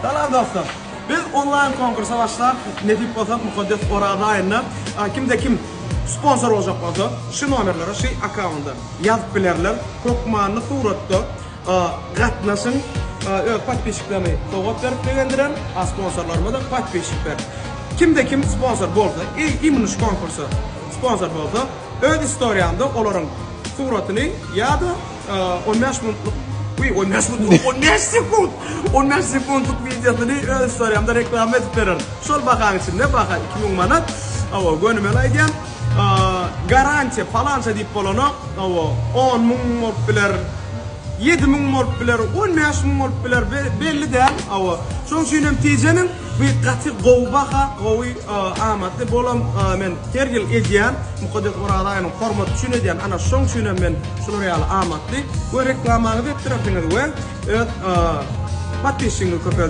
Salam dostlar. Biz onlaýn konkursa başlap, nesip bolsa mukaddes Oraza aýynda kimde kim sponsor boljak bolsa, şu nomerlere, şu akkaunta ýazyp bilerler. Hökmany suratda gatnaşyň. Öz podpisçiklerimi sowgat berip begendiren, a sponsorlaryma-da podpisçik berip. Kimde kim sponsor bolsa, imенно şu konkursa sponsor bolsa, öz istoriýamda olaryň suratyny ýa-da 15 minutlyk Uý, 15 minutlyk, 15 sekunt, 15 sekuntlyk wideosyny öz istoriýamda reklama edip bererin. Şol bahaň içinde baha 2000 manat. Hawa, gönümel aýdýan. Garantiýa palança diýip bolanok. Hawa, 10 müň bolup biler. 7000 bolup biler, 15 müň bolup biler, belli däl. Hawa. Şonuň üçin hem tijeniň bu gaty gowy baha, gowy amatly bolam men her ýyl edýän, Mukaddes Oraza aýynyň hormaty üçin edýän. Ana şoň üçin hem men şular ýaly amatly we reklamaňyzy etdirersiňiz we öz podpisçigiňizi köpeldersiňiz.